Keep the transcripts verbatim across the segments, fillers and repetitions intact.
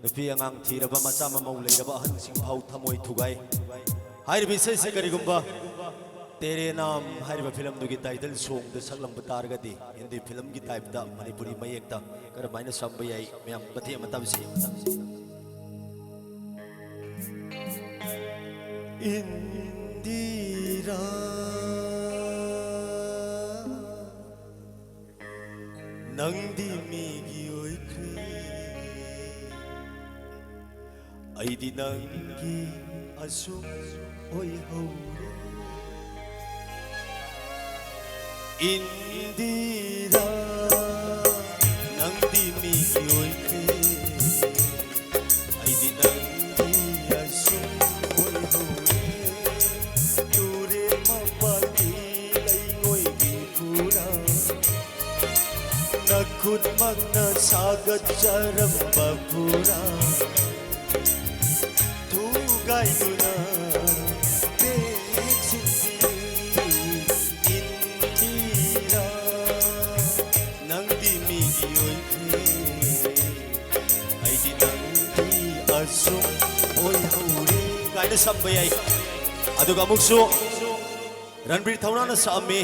ꯅꯨꯄꯤ ꯑꯉꯥꯡ ꯊꯤꯔꯕ, ꯃꯆꯥ ꯃꯃꯧ ꯂꯩꯔꯕ ꯑꯍꯟꯁꯤꯡ ꯐꯥꯎ ꯊꯃꯣꯏ ꯊꯨꯒꯥꯏ꯫ ꯍꯥꯏꯔꯤꯕ ꯏꯁꯩꯁꯤ ꯀꯔꯤꯒꯨꯝꯕ ꯇꯦꯔꯦ ꯅꯥꯝ ꯍꯥꯏꯔꯤꯕ ꯐꯤꯂꯝꯗꯨꯒꯤ ꯇꯥꯏꯇꯜ ꯁꯣꯡꯗ ꯁꯛꯂꯝꯕ ꯇꯥꯔꯒꯗꯤ, ꯍꯤꯟꯗꯤ ꯐꯤꯂꯝꯒꯤ ꯇꯥꯏꯞꯇ ꯃꯅꯤꯄꯨꯔꯤ ꯃꯌꯦꯛꯇ ꯀꯔꯝꯍꯥꯏꯅ ꯁꯝꯕ ꯌꯥꯏ? ꯃꯌꯥꯝ ꯃꯇꯦꯛ ꯑꯃ ꯇꯝꯁꯤ꯫ ꯏꯟꯗꯤꯔꯥ, ꯅꯪꯗꯤ ꯃꯤꯒꯤ ꯑꯣꯏꯈ꯭ꯔꯦ, ꯑꯩꯗꯤ ꯅꯪꯒꯤ ꯑꯁꯨꯝ ꯑꯣꯏꯍꯧꯔꯦ꯫ ꯏꯟꯗꯤꯔꯥ, ꯅꯪꯗꯤ ꯃꯤꯒꯤ ꯑꯣꯏꯈ꯭ꯔꯦ, ꯑꯩꯗꯤ ꯅꯪꯒꯤ ꯑꯁꯨꯝ ꯑꯣꯏꯍꯧꯔꯦ꯫ ꯇꯨꯔꯦꯜ ꯃꯄꯥꯟꯒꯤ ꯂꯩꯉꯣꯏꯒꯤ ꯐꯨꯔꯥ, ꯅꯈꯨꯠꯃꯛꯅ ꯁꯥꯒꯠꯆꯔꯝꯕ ꯐꯨꯔꯥ, ꯊꯨꯒꯥꯏꯗꯨꯅ ꯄꯦꯛꯁꯤꯟꯕꯤ ꯏꯟꯗꯤꯔꯥ, ꯅꯪꯗꯤ ꯃꯤꯒꯤ ꯑꯣꯏꯈ꯭ꯔꯦ, ꯑꯩꯗꯤ ꯅꯪꯗꯤ ꯑꯁꯨꯝ ꯑꯣꯏꯍꯧꯔꯦ ꯀꯥꯏꯅ ꯁꯝꯕ ꯌꯥꯏ꯫ ꯑꯗꯨꯒ ꯑꯃꯨꯛꯁꯨ ꯔꯟꯕꯤꯔ ꯊꯧꯅꯥꯅ ꯁꯛꯑꯝꯃꯤ,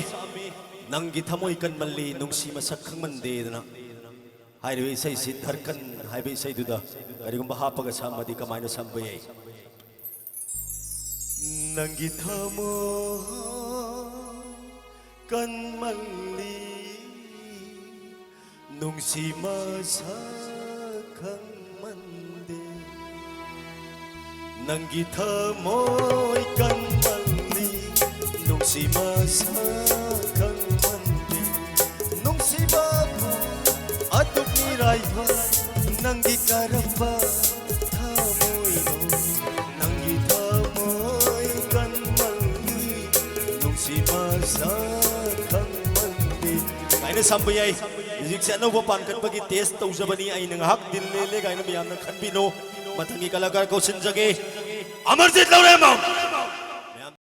ꯅꯪꯒꯤ ꯊꯃꯣꯏ ꯀꯟꯃꯜꯂꯤ, ꯅꯨꯡꯁꯤ ꯃꯁꯛ ꯈꯪꯃꯟꯗꯦꯗꯅ꯫ ꯍꯥꯏꯔꯤꯕ ꯏꯁꯩꯁꯤ ꯙꯔꯀꯟ ꯍꯥꯏꯕ ꯏꯁꯩꯗꯨꯗ ꯀꯔꯤꯒꯨꯝꯕ ꯍꯥꯞꯄꯒ ꯁꯝꯃꯗꯤ ꯀꯃꯥꯏꯅ ꯁꯝꯕ ꯌꯥꯏ? ꯅꯪꯒꯤ ꯊꯃꯣꯏ ꯀꯟꯃꯜꯂꯤ, ꯅꯨꯡꯁꯤ ꯃꯁꯛ ꯈꯪꯃꯟꯗꯦ꯫ ꯅꯪꯒꯤ ꯊꯃꯣꯏ ꯀꯟꯃꯜꯂꯤ, ꯅꯨꯡꯁꯤ ꯃꯁꯛ ꯈꯪꯃꯟꯗꯦ꯫ ꯅꯨꯡꯁꯤꯕꯕꯨ ꯑꯗꯨꯛ ꯃꯤꯔꯥꯏꯕ, ꯅꯪꯒꯤ ꯀꯔꯝꯕ ꯊꯃꯣꯏꯅꯣ? ꯅꯪꯒꯤ ꯊꯃꯣꯏ ꯀꯟꯃꯜꯂꯤ, ꯅꯨꯡꯁꯤ ꯃꯁꯛ ꯈꯪꯃꯟꯗꯦ꯫ ꯀꯥꯏꯅ ꯁꯝꯕ ꯌꯥꯏ꯫ ꯍꯧꯖꯤꯛꯁꯦ ꯑꯅꯧꯕ ꯄꯥꯟꯈꯠꯄꯒꯤ ꯇꯦꯁ ꯇꯧꯖꯕꯅꯤ, ꯑꯩꯅ ꯉꯥꯏꯍꯥꯛ ꯗꯤꯜ ꯂꯦꯜꯂꯦ ꯀꯥꯏꯅ ꯃꯌꯥꯝꯅ ꯈꯟꯕꯤꯅꯨ꯫ ꯃꯊꯪꯒꯤ ꯀꯂꯥꯀꯥꯔ ꯀꯧꯁꯤꯟꯖꯒꯦ, ꯑꯃꯔꯖꯤꯠ ꯂꯧꯔꯦꯝꯕꯝ꯫